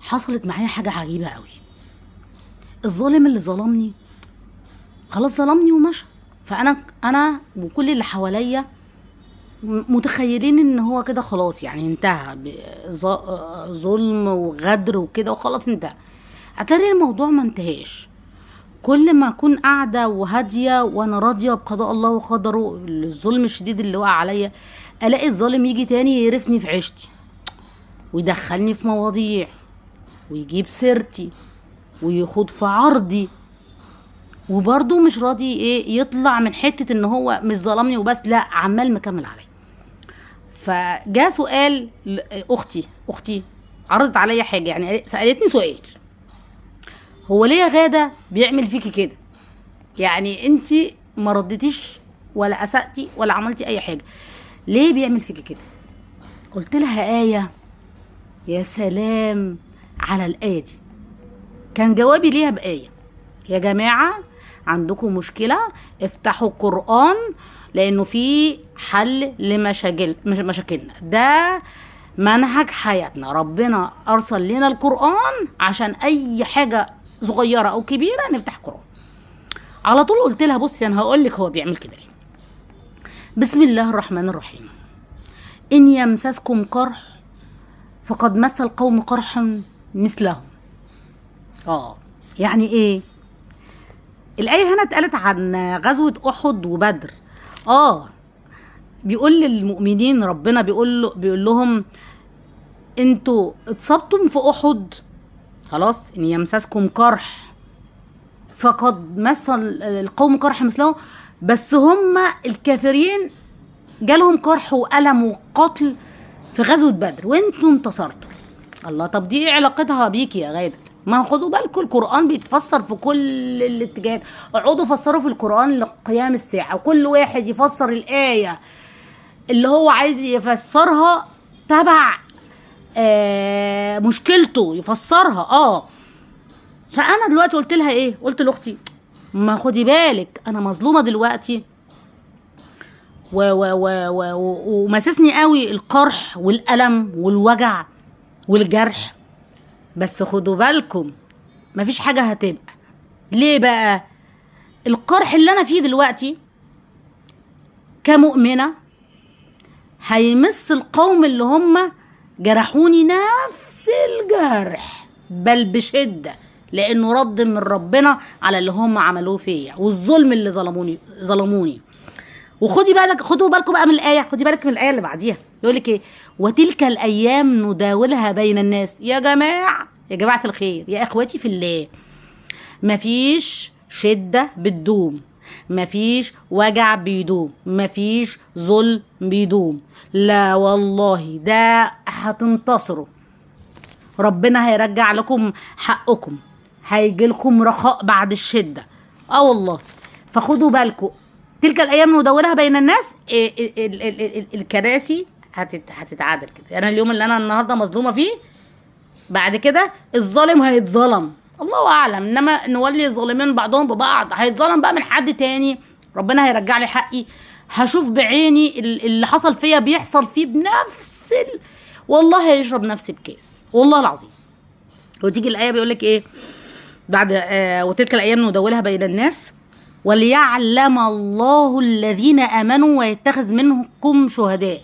حصلت معايا حاجة عجيبة قوي. الظالم اللي ظلمني خلاص ظلمني ومشى، فانا وكل اللي حواليا متخيلين ان هو كده خلاص، يعني انتهى ظلم وغدر وكده وخلاص انتهى. اتاري الموضوع ما انتهاش. كل ما اكون قاعدة وهاديه وانا راضية بقضاء الله وقدره، الظلم الشديد اللي وقع عليا، الاقي الظالم يجي تاني يقرفني في عيشتي ويدخلني في مواضيع ويجيب سيرتي ويخوض في عرضي، وبرضه مش راضي ايه يطلع من حتة ان هو مش ظلمني وبس، لا عمال مكمل عليا. فجاء سؤال اختي عرضت عليا حاجة، يعني سالتني سؤال، هو ليه يا غاده بيعمل فيكي كده؟ يعني انت ما رديتيش ولا اسأتي ولا عملتي اي حاجة، ليه بيعمل فيكي كده؟ قلت لها آية، يا سلام على الآية دي. كان جوابي ليها بآية، يا جماعة عندكم مشكلة افتحوا القرآن لأنه في حل لمشاكلنا، ده منهج حياتنا، ربنا أرسل لنا القرآن عشان أي حاجة صغيرة أو كبيرة نفتح القرآن. على طول قلت لها بصي أنا هقول لك هو بيعمل كده ليه. بسم الله الرحمن الرحيم، إن يمسسكم قرح فقد مس القوم قرحا مثلهم. يعني إيه؟ الآية هنا اتقالت عن غزوة أحد وبدر. بيقول للمؤمنين ربنا بيقول لهم انتوا اتصبتم في أحد، خلاص، إن يمسسكم قرح فقد مس القوم قرح مثلهم، بس هم الكافرين جالهم قرح وألم وقتل في غزوة بدر وانتوا انتصرتوا. الله، طب دي ايه علاقتها بيكي يا غادة؟ ما خدوا بالكم القرآن بيتفسر في كل الاتجاهات، اقعدوا فسروا في القرآن لقيام الساعة، وكل واحد يفسر الآية اللي هو عايز يفسرها تبع مشكلته يفسرها. فأنا دلوقتي قلت لها ايه؟ قلت لأختي ما خدي بالك أنا مظلومة دلوقتي ومسسني قوي القرح والألم والوجع والجرح، بس خدوا بالكم مفيش حاجة هتبقى. ليه بقى؟ القرح اللي أنا فيه دلوقتي كمؤمنة هيمس القوم اللي هم جرحوني نفس الجرح بل بشدة، لأنه رد من ربنا على اللي هم عملوه فيا والظلم اللي ظلموني. وخدي بالك، خدوا بالكم بقى من الآية، خدي بالك من الآية اللي بعديها، يقول لك إيه؟ وتلك الأيام نداولها بين الناس. يا جماعة، يا جماعة الخير، يا إخواتي في الله، مفيش شدة بتدوم، مفيش وجع بيدوم، مفيش ظلم بيدوم، لا والله ده هتنتصروا، ربنا هيرجع لكم حقكم، هيجي لكم رخاء بعد الشدة. والله. فخدوا بالكم، تلك الأيام نداولها بين الناس، الكراسي هتتعادل كده. أنا اليوم اللي أنا النهاردة مظلومة فيه، بعد كده الظالم هيتظلم، الله أعلم، إنما نولي الظالمين بعضهم ببعض، هيتظلم بقى من حد تاني، ربنا هيرجع لي حقي، هشوف بعيني اللي حصل فيا بيحصل فيه بنفس والله هيشرب نفس الكاس والله العظيم. وتيجي الآية بيقولك إيه بعد وتلك الأيام نداولها بين الناس وليعلم الله الذين آمنوا ويتخذ منكم شهداء.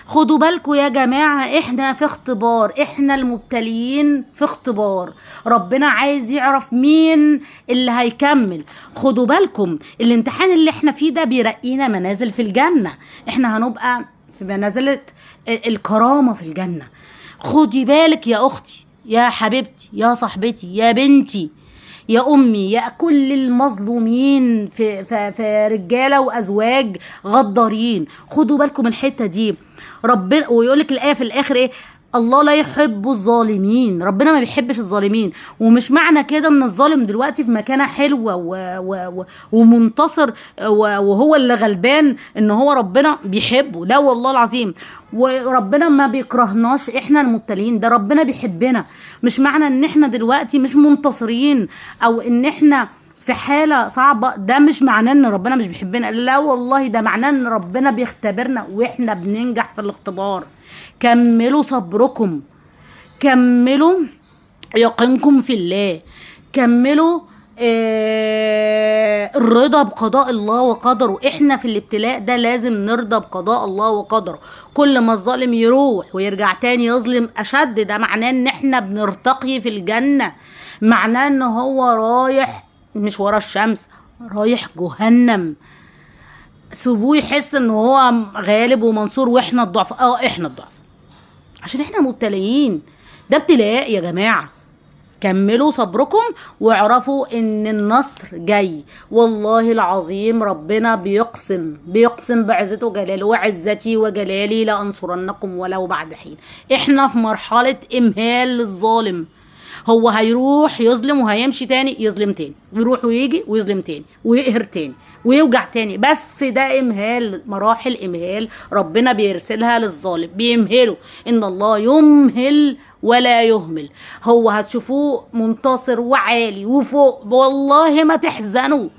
خدوا بالكم يا جماعة، احنا في اختبار، احنا المبتليين في اختبار، ربنا عايز يعرف مين اللي هيكمل. خدوا بالكم الامتحان اللي احنا فيه ده بيرقينا منازل في الجنة، احنا هنبقى في منازلة الكرامة في الجنة. خدي بالك يا اختي، يا حبيبتي، يا صاحبتي، يا بنتي، يا امي، يا كل المظلومين في رجاله وازواج غدارين، خدوا بالكم من الحتة دي. ربنا ويقول لك الايه في الاخر ايه؟ الله لا يحب الظالمين، ربنا ما بيحبش الظالمين. ومش معنى كده ان الظالم دلوقتي في مكانه حلوة ومنتصر وهو اللي غلبان ان هو ربنا بيحبه، لا والله العظيم، وربنا ما بيكرهناش احنا المبتلين، ده ربنا بيحبنا. مش معنى ان احنا دلوقتي مش منتصرين او ان احنا في حالة صعبة، ده مش معناه ان ربنا مش بيحبنا، لا والله، ده معناه ان ربنا بيختبرنا واحنا بننجح في الاختبار. كملوا صبركم، كملوا يقينكم في الله، كملوا الرضا بقضاء الله وقدره. احنا في الابتلاء ده لازم نرضى بقضاء الله وقدره. كل ما الظالم يروح ويرجع تاني يظلم اشد، ده معناه ان احنا بنرتقي في الجنة، معناه ان هو رايح مش ورا الشمس، رايح جهنم. سيبوه يحس ان هو غالب ومنصور واحنا الضعف. احنا الضعف عشان احنا مبتليين، ده ابتلاء يا جماعة. كملوا صبركم واعرفوا ان النصر جاي. والله العظيم ربنا بيقسم بعزته وجلاله، وعزتي وجلالي لأنصرنكم ولو بعد حين. احنا في مرحلة امهال للظالم، هو هيروح يظلم وهيمشي تاني يظلم تاني، ويروح ويجي ويظلم تاني ويقهر تاني ويوجع تاني، بس ده امهال، مراحل امهال ربنا بيرسلها للظالم، بيمهله. ان الله يمهل ولا يهمل. هو هتشوفوه منتصر وعالي وفوق، والله ما تحزنوا،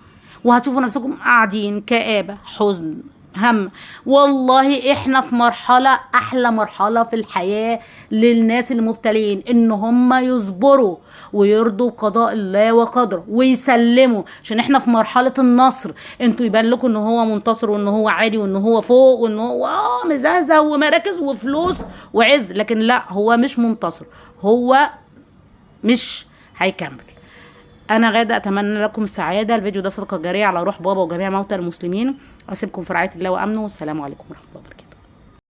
وهتشوفوا نفسكم قاعدين كآبة، حزن، هم. والله احنا في مرحلة احلى مرحلة في الحياة للناس المبتلين، ان هم يصبروا ويرضوا بقضاء الله وقدره ويسلموا، عشان احنا في مرحلة النصر. انتوا يبان لكم ان هو منتصر وان هو عالي وان هو فوق وان هو مزهزه ومراكز وفلوس وعز، لكن لا، هو مش منتصر، هو مش هيكمل. انا غادة، اتمنى لكم السعادة. الفيديو ده صدقة جارية على روح بابا وجميع موتى المسلمين. اسيبكم في رعاية الله وامنه، والسلام عليكم ورحمة الله وبركاته.